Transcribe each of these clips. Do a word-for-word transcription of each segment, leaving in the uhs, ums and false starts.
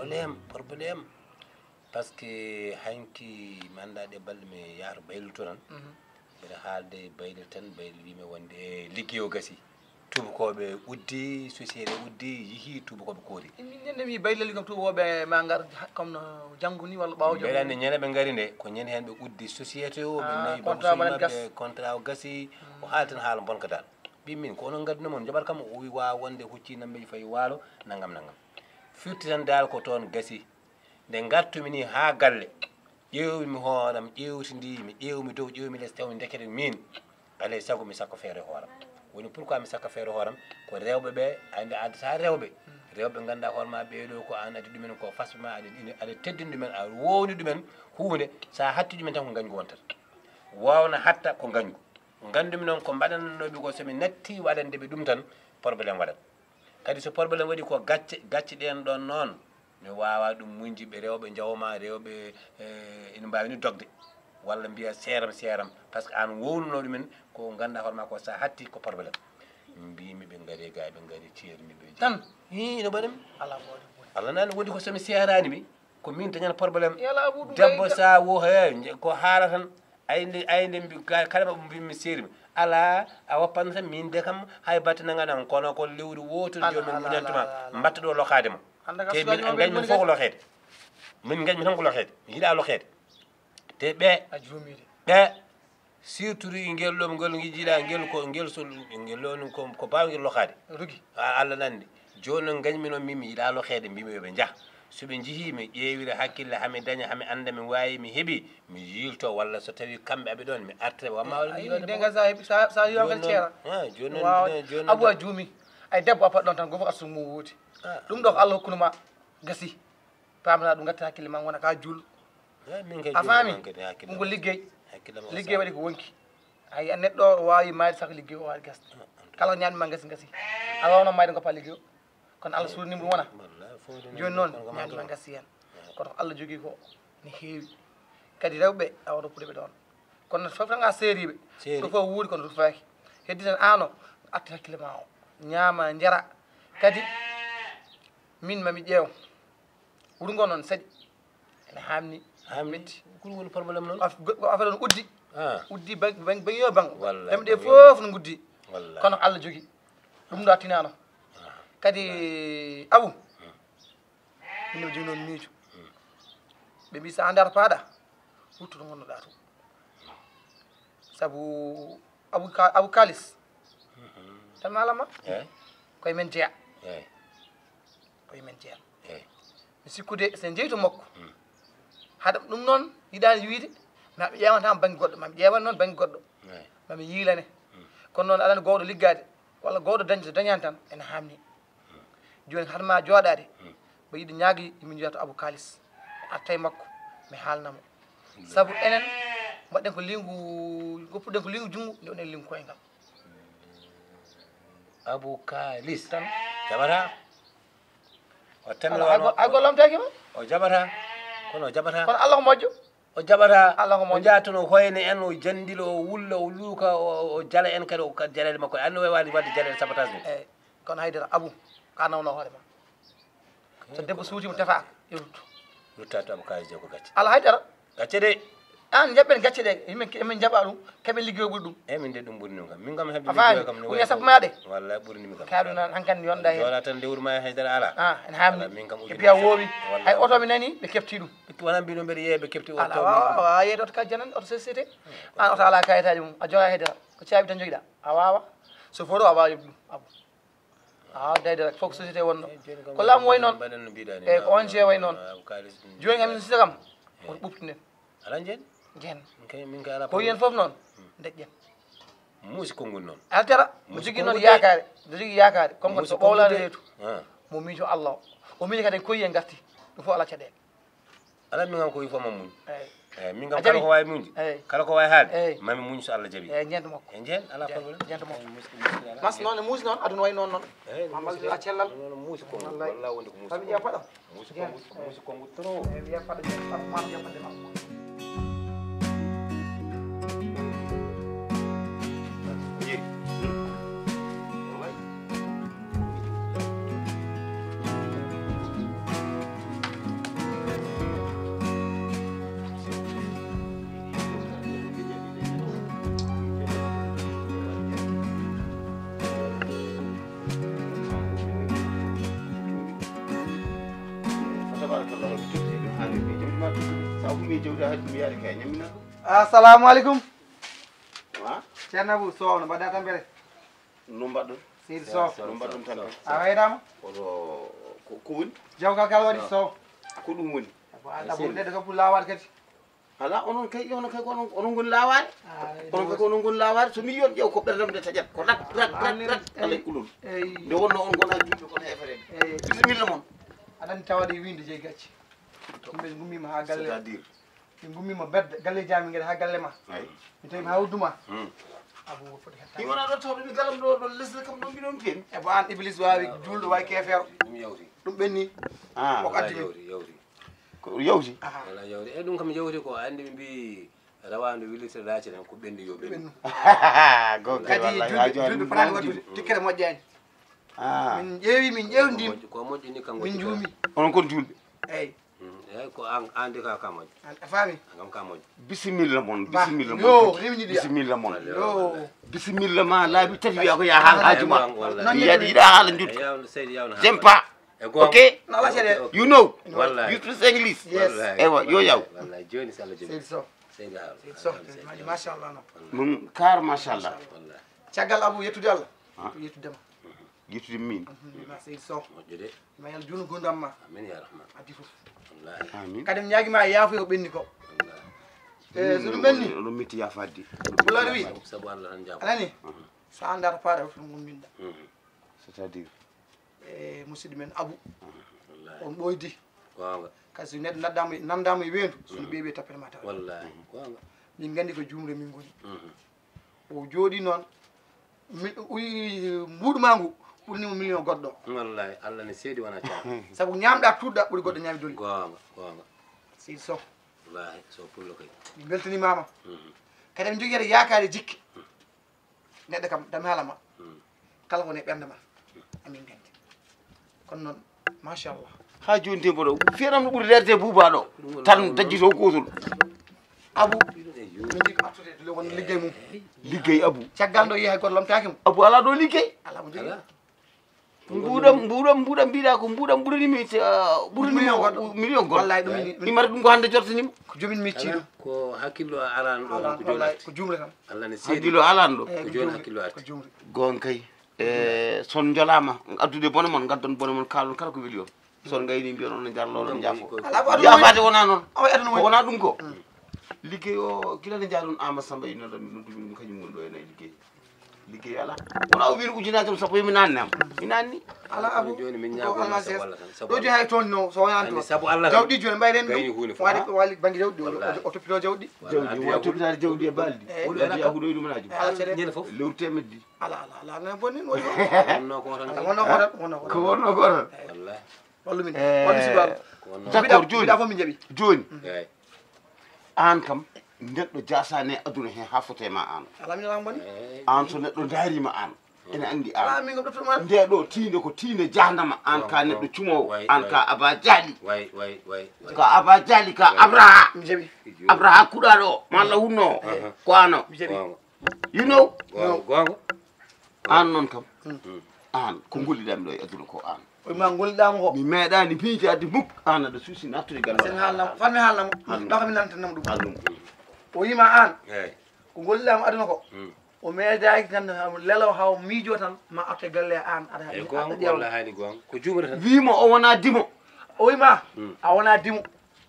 Problème, problème. Parce que hanki mi anndaa ɗe balɗe mi yaha to Baylu to tan. Mbeɗa haalde Baylu tan, Baylu wiimi wonde e liggey o gasi. Tuubakooɓe uddi, société uddi, yihi tuubakooɓe koori. Min nde mi Baylu kam tuubakooɓe ma ngar ha-, comme no janngu ni walla ɓaawo janngu. Mbeɗa anndi ñande ɓe ngari nde, ko ñande heen ɓe uddi société o, ɓe Ah, nawi banque contrat suuji maɓɓe, contrat o gasi, o haali tan haala bonka dal. Mbi min, ko onon ngadduno mon, njoɓat kam, o wi waawa wonde hucci nambeji fayi waalo, nangam, nangam. Firti tan dal ko toon gasi. Nde ngartumi ni haa galle, ƴeewmi hooram, ƴeewtindii mi, ƴeewmi dow, ƴeewmi les, taw ndekete min, alay sago mi sakko feere hooram. Woni pourquoi mi sakko feere hooram? Ko rewɓe ɓe, ay nde addata rewɓe. Rewɓe ngannduɗaa hoore ma ɓee ɗo ko aan addi ɗumen, ko fasɓe ma, aɗa, aɗa teddini ɗumen, aɗa wowni ɗumen, huunde, so a hatti ɗumen tan ko ngañgu wontata. Wowna hatta ko ngañgu. Nganndumi noon ko mbaɗannoɓe ko, so mi natti waɗande ɓe ɗum tan, problème waɗat. Kadi so problème waɗi ko gacce, gacce ɗen ɗon noon, mi waawaa ɗum muñde, ɓe rewɓe njawma, rewɓe, eh, ina mbaawi ni dogde, walla mbiya seeram, seeram, par ce que aan wownuno ɗumen ko ngannduɗaa hoore ma ko, so a hatti ko problème. Mbimi ɓe ngari ga, ɓe ngari ceerni ɓe. Tan? Hi, ina mbaɗa mi? Alaa ko waɗi. Allah nani wondi ko so mi seeraani mi, ko min dañan problème. Yala Abu ɗum debbo gayi sa wo he, ko haala tan. Ay nde, ay nde mbi-, ga-, kala ma mbi-, mi seeri mi. Ala, a woppanno tan, min de kam, hay batte nanga ɗam, kono ko lewru wootoru Ala, joomi ala, muñantuma, ala, ala, ala. Mbatta ɗo lokaade ma. Hannde ka Te min sukajo a ngañ min moni fof ko gasi. Lokeede. Min ngañ mi tan ko lokeede. Mi yiɗa lokeede. Te ɓe, A juumii de. Ɓe, surtout ri ngel ɗo, ngel ngi jiɗa, ngel ko, ngel so, ngel ɗo ni ko, ko baawi ngel lokaade. Rugi. A-, Allah nandi. Jooni noon ngañmi noon, min mi yiɗaa lokeede, mbimi yo ɓe njah. So ɓe njihii, mi ƴeewira hakkille, hami daña, hami annda, mi waawi, mi heɓi, mi yiilto, walla so tawi kamɓe aɓe ɗoon, mi artira, wamma walla mi Ayi, yiilode nde makko. Ngal sa heɓi, sa, sa yiwa Jooni ngal noon, ceera. Ah, jooni noon, Waaw. Jooni noon Abu a juumi. Ay debbo a paɗ ɗoon tan, gooto artu mum woodi. Ah. Ɗum ɗo ko Allah hokkunu ma, gasi. Paamata ɗum, ngatta hakkille ma, wona ka juul. Eh, min kay A juulde faami? man kadi hakkille Ɗum ko ma. Liggey. Hakkille ma o Liggey sa- waɗi ko wonki. Ayi, a neɗɗo o waawi maayde saka liggey o waawi gasde. Ah, ah. Kala ko ñaami ma ngasi, ngasi. A waawno maayde ngoppa liggey o. Kono Allah suurnii mo wona. Wallahi, fo de Jooni noon, kono ko ñaami ma manto. Ngasi heen. Kono ko Allah jogii ko ne heewi. Kadi rewɓe, a wano puɗe ɓe ɗoon. Kono fof tan a seeriiɓe. Seeri. Ko fof wuuri kono rufaaki. Heddi tan aano, atti hakkille ma o. Ñaama, njara. Kadi, min mami ƴeew. Wuro ngo noon saɗi. Ene haamni. Haamni. Metti. Ko ɗum woni problème noon? Af-, go-, ko affaire on uddi. Ah. Uddi bang-, bang-, bang yo bang. Wallahi, Ɗemɗe bang yo fof bang. No nguddi. Wallahi. Kono Allah jogi. Ɗum ɗo a tinaano. Ah. Kadi, Abu, min mi jogi noon miijo. Hmm. Ɓe mbi sa anda to paaɗa, wuttu to ngonnoɗa to. Sabu Abu Ka-, Abu Kalis. Mhm. Tan malama? Eh? Koye men jeya. Eh. Koye men jeya. Eh. Mi sikkude so en jeyi to makko. Hmm. Haɗa ɗum noon yiɗaani wiide, ma mi ƴeewanta bannge goɗɗo, ma mi ƴeewan noon bannge goɗɗo. Eh. Ma mi yiilane. Hmm. Kono noon aɗa anndi gowɗo liggaade, walla gowɗo dañde so dañaani tan, ene haamni. Jooni hade ma jooɗaade, Hmm. mbo yiɗi ñaagi, mi njiya to Abu Kalis. Mi arta e makko, mi haalna mo. Hmm. Sabu enen, mbaɗɗen ko liingu, goppuɗen ko liingu junngo, nde onen liingu koyngal. Abu Kalis. Tan. Jaɓata? O tammi Ala, wano ay go-, ay gollomtaaki ma? O jaɓata? Kono o jaɓata? Kono Allah ko moƴƴo. O jaɓata? Allah ko moƴƴo. O jaha toon o hoyna en, o janndila, o wulla, o luuka, o, o, o jala en kadi, o kadi jaleeɗe makko. Anndi o waawani waɗde jaleeɗe sabotage mum. Eey. Kono haydara, Abu, ka nawno hoore ma. So debbo suuti mo tefaaka, yo ruttu. Rutta to Abu Kalis Jeego gacce. Ala haydara. Gacce de. Aan jaɓɓen gacce ɗe, emin, emin jaɓa ɗum, keɓen liggey ɓuri ɗum. Eyi, min de ɗum ɓurni kam. Min kam heɓde A faami? Liggey kam ne Ko wayi wiya sappo ma de. Wallay ɓurni mi kam. Kaaɗu nan hankadi yonda heen. Joola tan lewru ma e haydara ala. Ah, en haamni. Wallay, min kam E puis a woowi. Wallay. Hay oto mi nani, ɓe kefti ɗum. Ɓe wona mbiɗo mbeɗa yeeya ɓe kefti Ala, oto. Waawa, waawa yeeyde oto ka janan, oto société. Aan oto ala kayitaaji mum. A joga haydara. Ko caabi tan jogiɗa. A waawa. So foto a waawi ɗum. Abu. Ah, dayde rek, fof ko société wonno. Eyi, jooni kam Ko laamu wayi noon. Mbaɗen no mbiɗa ni, Eyi, ko O N G wayi noon. Ah, ko kaalis ɗum. Jooni kam, min sita kam, Eyi. Won ɓuɓtuɗen. Ala njen? Njen. Min kay, min kay ala Ko yen problème. Fof noon, Hmm. Ndeƴƴen. Muusi konngol noon. Altara, mo Muusi jogii noon konngol de. Yaakaare, mo jogii yaakaare, comme Muusi ko ɓowlaani konngol de. Reetu. Ah. Mo miijo Allah o. O miijo kadi en koyi en ngarti. Ɗum fof alaa caɗeele. Ala min kam ko wi fof ma muñ. Eyi. Eyi, min kam A kala jaɓi? Ko wawi muñde, Eyi. Kala ko wawi haalde, Eyi. Mami muñ so Allah jaɓi. Eyi, jento makko. E jeen, ala Jeen, problème. Jento makko. Eyi, musi-, musi-, ala Mas problème. Noon e muusi noon, aduna wayi noon noon. Eyi, Mamadou musi a cellal. Noon, musi konngol. Wallay. Walla wonde ko musi Fami konngol. Yapaɗa. Musi Jeen. Konngol, musi konngol trop. Eyi, yapaɗa Jeen, Fat Mam yapaɗa Jeen. Yeeri. Wallay. Sabu mi jawdi haaji mi yaade kay ñamminat ɗum. Assalamu aleykum. Wa? Ceerno Abou Sow, no mbaɗɗa tampere? No mbaɗɗon? Seydi Sow. No mbaɗɗon tampere? A wayraama? Oɗo ko, ko woni? Jawkal kal waɗi Sow. Ko ɗum woni? Ko an Abou neɗɗo kam pour laawaade kadi. Ala, onon kay, onon kay, ko onon, onon ngoni laawaade. Ah, onon kay, ko onon ngoni laawaade. So mi yon ƴeew ko ɓerdam nde taƴat. Ko rak, rak, rak, rak. Alay kulol. Eyi. Nde wonno on ngona julɓe kono hefereɓe. Eyi. Bisimilla mon. Aɗa anndi tawaade e wiinde jeyi gacce. Yimɓe ngummiima haa galle. C'est-à-dire? Ɓe ngummiima bedda, galleeji amin ngari haa galle ma. Eyi. Mi tawi ma haa wuddu ma. Hmm. Abou, o foti hettaade. Mi wona ɗo tawde mi galam ɗo, ɗo lesre kam ɗo mbiɗon pen. E bo an Iblis waawi juulɗo, waawi keefeero. Ɗum yawti. Ɗum ɓenni. Ah. Ko addi min. Yawti, yawti. Ko yawti? Aha. Wala yawti. E ɗum kam yawti ko anndi ɓe mbi rawaandu willitirɗa ci tan ko ɓenndi yo ɓennu. Ɓennu. Gonga. Kadi wallahi, julɓe, julɓe fotani waɗude tikkere moƴƴaani. Ah. Min ƴeewi, min ƴeewndi. Ko moƴƴi, ko moƴƴi ni kam min njuumi. Onon kon julɓe? Eyi. Mm, eyi, ko an, an de ka, ka moƴƴi. An, a faami? An kam ka moƴƴi. Bisimilla mon, bisimilla mon. Yo, kadi. Bisimilla mon. Yo. Bisimilla ma laabi tati wiya ko ya haal haaji ma. Wallahi. Mi yiɗa haala njuttu. Eyi, yawno, seydi yawno haala. J'aime pas. E goonga. Ok? Na ala seeɗa. Ok, ok. You know? Wallahi. You speak English? Yes. Wallahi. Ewa, yo yaw. Wallahi, jooni si Allah jaɓi. Seydi Sow. Seydi Harouna. Seydi Sow, seydi Madi, machallah, no. Ɗum kaar, machallah. Wallahi. Caggal Abou yettude Allah, ah, yettude ma. Yettude min. Alhamdulillah, Seydi Sow. Moƴƴo de. Ma yal juunu gundam ma. Amin ya rahman. Addi fof. Wallahi. Amin. Kadi mi ñaagi ma yaafuya ko ɓenni ko. Wallahi. Eh, so ɗum ɓenni. Oɗon mitti yaafaade. Pulaar wi. Sabu Allah tan jaafo. Anani? Mhm. So a anndaa to paaɗa, to ngumminɗa. Mhm. C'est-à-dire? E musidɗo men Abou. Wallahi. On ɓooydi. Goonga. Kasi neɗɗo naddaama, nanndaama e weendu, so ɓeeɓi e tappere ma tawa. Wallahi, goonga. Min nganndi ko juumre min ngoni. Mhm. O jooɗi noon, mi, uy, mbuuɗu ma ngu ɓurni mo million goɗɗo. Wallahi, Allah ne seedi wona caa. Sabu ñaamɗa tuutɗa ɓuri goɗɗo ñaami doli. Goonga, goonga. Seydi Sow. Wallahi, Sow pullo kay. Mi mbeltanimaama. Mhm. Kadi mi jogii heen yaakaare jikke. Neɗɗo kam, dami haala ma. Hmm. Kala ko woni e ɓernde ma, amin nganndi. Kono noon, machallah. Haa jooni de mboɗo, feeram no ɓuri leerde e buuba ɗo. Ɗum woni tan ɗum dajji to gootol. Abou, min njiɗi ko artude le won liggey mum. Liggey Abou. Caggal ɗo yeeha goto lomtaaki mo. Abou alaa ɗo liggey. Alaa mo jogii. Alaa. Mbuuɗam, mbuuɗam, mbuuɗam mbiɗa ko mbuuɗam ɓurani mi, ah, ɓurani mi million goɗɗo. Million goɗɗo. Wallahi ɗum ni. Mi mari ɗum ko hannde jortani mo. Ko jomin micciɗo. Ko hakkillo arano ɗo ko jolata. Ko jumre tan. Allah ne seedi. Hakkillo alano ɗo. Ko joni hakkillo arti. Ko jumre. Gon kay. E son jolama addude bone mon, gaddon bone mon, kalon kala ko weli on. Son gayni mbiyon on jarlo on jafo. Ala ko aduna. Yafaade wona noon. Awa aduna. Ko wona ɗum ko. Mm. Liggey o gila ne jaadon Ama Samba ino ɗon ɗum ɗum kañum woni ɗo e nayi liggey. Liggey ala. Wona o wiiri ujunaaji sappo mi nanni am. Mi nanni. Ala Abou. Joni min ñaago Allah ses. Ɗo joni hay toon no so wonani toon. Sabu Allah. Jawɗi joni mbayren ɗum. Wali wali bangi jawɗi o toppito jawɗi. Jawɗi o toppito jawɗi e baldi. Wadi yahudo e ɗum naji. Ala sere. Ñande fof. Lewru temeddi. Ala ala ala na bonni no. Wonno ko tan. Wonno ko tan. Ko wonno ko tan. Wallahi. Wallu min. Eh, wallu si baaba. D'accord, joni. Mbiɗa fof min jaɓi. Joni. Eyi. An kam neɗɗo jasani e aduna he ha fote ma an. Ala min ala bonni. An so neɗɗo darima an ene andi an. Ala min kam ɗotto ma. Nde ɗo tiinde ko tiinde jahandama an ka neɗɗo cumowo an ka aba jaali. Way way way. Ka aba jaali ka abraha. Mi jaɓi. Abraha kuɗaɗo ma Allah wunno. Ko ano. Mi jaɓi. You know? Gonga. An noon kam. An ko golliɗami ɗo e aduna ko an. O wima golliɗama ko. Mi meeɗani miijaade muk an aɗa suusi nattude galle. Sen haalnamo fan mi haalnamo. Ɗo kam mi nantanamo ɗum. Haalnamo. O wima an. Eyi. Ko golliɗama aduna ko. O meeɗaki ganda lelo haw miijo tan ma atte galle an aɗa. Eyi gonga wallahi hani gonga ko jumre tan. Wimo o wona dimo. O wima a wona dimo.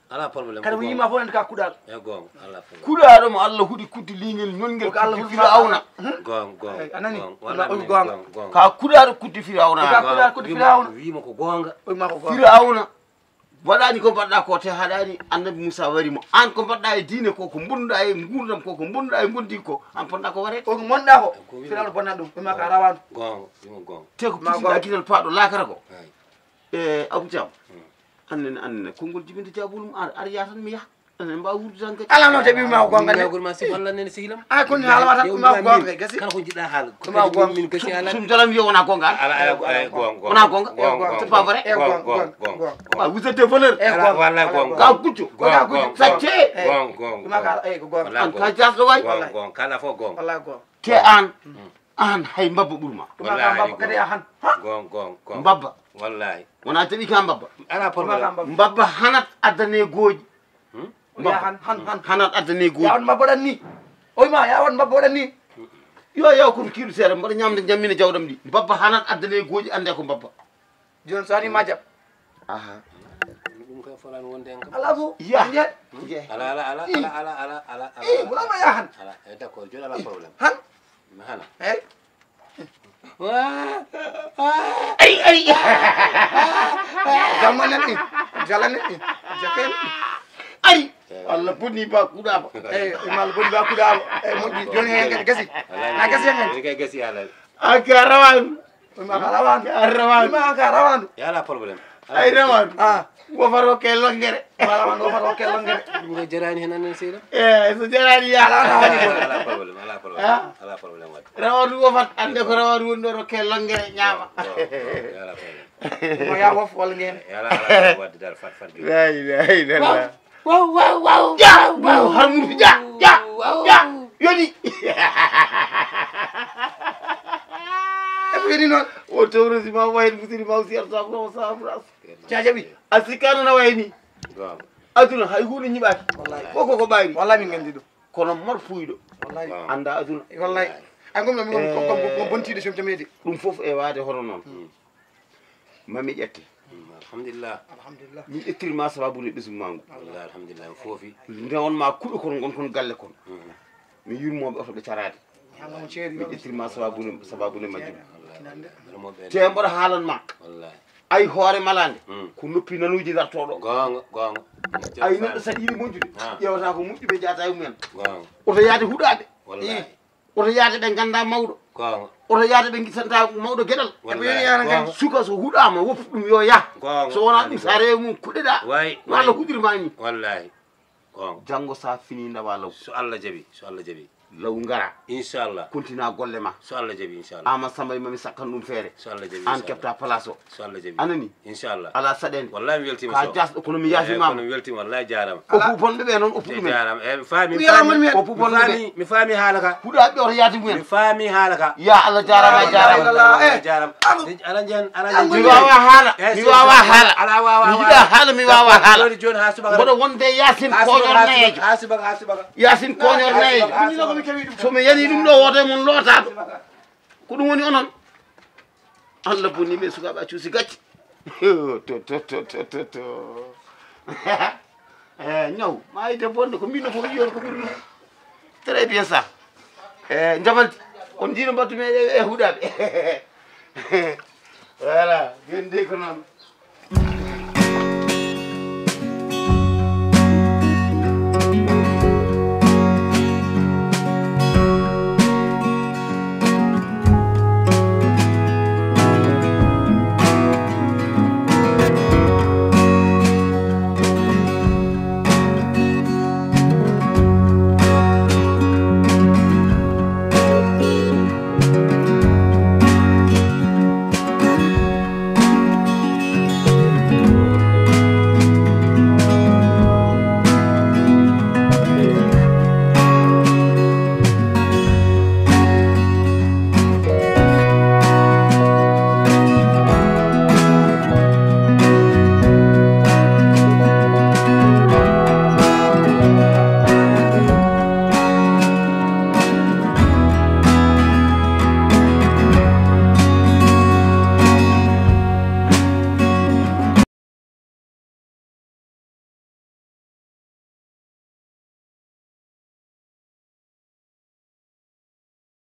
Ala problème. Kadi ko yima fof nande ka kuɗal. E gonga ala problème. Kuɗaɗo mo Allah huɗi kuddi lingel ñolngel kuddi firawna. Gonga gonga. A nani? Gonga gonga. Ka kuɗaɗo kuddi firawna. Ka kuɗaɗo kuddi firawna. Wima ko gonga. Wima ko gonga. Firawna waɗani ko mbaɗɗa ko te haɗani annabi Moussa wari mo an ko mbaɗɗa e diine ko ko mbonnuɗa e gurdam ko ko mbonnuɗa e gondi ko an ponɗa ko warede. O ko monɗa ko firawna bonna ɗum wima ka rawano. Gonga wima gonga. Te ko pusiɗa guital paɗo lakara ko. E Abou Thiam. Annene annene konngol jibinde jabulum ar ar yatan mi yaha. Annene mbawa wurdu tan kadi. Ala noon jaɓi ma ko gonga de. Gol ma sif Allah nene sihilam. Ay kon haala wata ma ko gonga gasi. Kala ko jiɗɗa haala. Ko ma gonga min gasi ala. Sum jalam yo wona gonga. Ala ala gonga gonga. Wona gonga. C'est pas vrai. Gonga gonga. Wa vous êtes voleur. Wallahi gonga. Ka kuccu. Gonga gonga. Sacce. Gonga gonga. Ma ka ay ko gonga. An ka jasdo way. Gonga gonga kala fo gonga. Wallahi gonga. Te an. An hay mbabba ɓurma. Wallahi gonga. Kadi a han. Gonga gonga. Mbabba. Wallahi. Wona jaɓi ka mbabba. Ala problème. Mbabba hanat addane gooji. Hmm? Ya han han han. Hanat addane gooji. Ya on mbabba ɗan ni. Oy ma ya on mbabba ɗan ni. Yo yo, kono kiiɗu seeɗa mbaɗa ñamde jammina jawɗam ɗi. Mbabba hanat addane gooji, annde ko mbabba. Jon sani ma jab. Aha. Ɗum koye folan wonde en kam. Ala fo. Ya. Je. Je. Ala ala ala ala ala ala ala. Eh, wala ma ya han. Ala. Eh, d'accord, joni ala problème. Han. Mi hana. Hey. Wa. Ay ay. Jamma nen ni. Jala nen ni. Jaken. Ay. Allah bonni ba kuɗaɓa. Eh, mal bon ba kuda. Eh, mo di joni hen kadi gasi. Na gasi hen. Ni kay gasi ala. Aka rawan. Ma kala wan. Ka rawan. Ma ka rawan. Ya ala problème. Ay rawan. Ah. Wofaro ke longere. Wala wan do faro ke longere. Ɗum ko jarani hen anen seeɗa. E so jarani ya. Ala wani ko. Ala problème, ala problème. Ah. Ala problème wadde. Rawan wofat, annde ko rawan woni ɗo, ro ke longere ñaama. Bon, bon, ya ala problème. Mo ya wof wal ngen. Ya ala ala wadde dal fat fat gi. La ilaha illallah. Wow wow wow. Ja. Har mun ja. Ja. Ja. Yoni. E ko yoni non. O tawresi ma wayen musiri ma usiyar sabra o sabra. Jajabi. Asikano na wayni. Gom. Aduna hay hunde ñiɓaki. Wallahi. Koko ko ɓayri. Wallahi min nganndi ɗum. Kono mor puyɗo. Wallahi. Gom. Anda aduna. Wallahi. An gom min gom gom bontiɗo som tamede. Ɗum fof e waade hono noon. Mami ƴette. Alhamdulillah. Alhamdulillah. Mi ƴettirma sababude ɓesum mangu. Wallahi alhamdulillah. Fofi. Ndewon ma kuɗo kon gon kon galle kon. Mi yurmoɓe oto ɓe carade. Hanga mo ceeri. Mi ƴettirma sababude sababude majjum. Remoɓe. Te mboɗo haalan ma. Wallahi. Ay hoore malande. Mm. Ko noppi nanuji dartoɗo. Gonga gonga. Ay neɗɗo saɗa yiɗi moƴƴude. Ah. Ƴewata ko moƴƴuɓe jata e mumen. Gonga. Oto yaade huɗaɓe. Wallahi. Oto yaade ɓe ganda mawɗo. Gonga. Oto yaade ɓe gisanta mawɗo geɗal. Wallahi. Gonga. Suka so huɗama woppu ɗum yo yah. Gonga. So wona ɗum sa rewe mum kuɗeɗa. Way. Walla huɗirma ni. Wallahi. Gonga. Janngo sa fini ndawa law. So Allah jaɓi, so Allah jaɓi. Law ngara. Inchallah. Kontina golle ma. So Allah jaɓi inchallah. Ama samba mami sakkan ɗum feere. So Allah jaɓi. An kepta place o. So Allah jaɓi. Anani. Inchallah. Ala saɗede. Wallahi mi weltima. Ka jas kono mi yafimama. Mi weltima wallahi jarama. Oppu bonɓe ɓe noon oppu ɗumen. Jarama. E mi faami. Yarama mi. Oppu bonɓe ɓe. Mi faami haala ka. Huɗaɓe oto yaade Mi mumen. Faami haala ka. Ya Allah jarama jarama. Allah, eh. Jarama. Ala jan ala jan. Mi wawa haala. Mi wawa haala. Ala wawa. Mi yiɗa haala mi wawa haala. Joni joni ha subaka. Mboɗo wonde yasin koñor nayejo. Ha subaka ha subaka. Yasin koñor nayejo. Ɗum ko mi tawi ɗum. Somi yani ɗum ɗo wote mon lootaɗo. Ko ɗum woni onon. Allah bonni ɓe sukaɓe a cuusi gacce. To to to to to to. E ñaw ma yite bonde ko mbino fof yiyon ko ɓuri ɗum. Très bien ça. E jamanti on jiino mbattu men e huɗaɓe. Voilà joni de ko noon.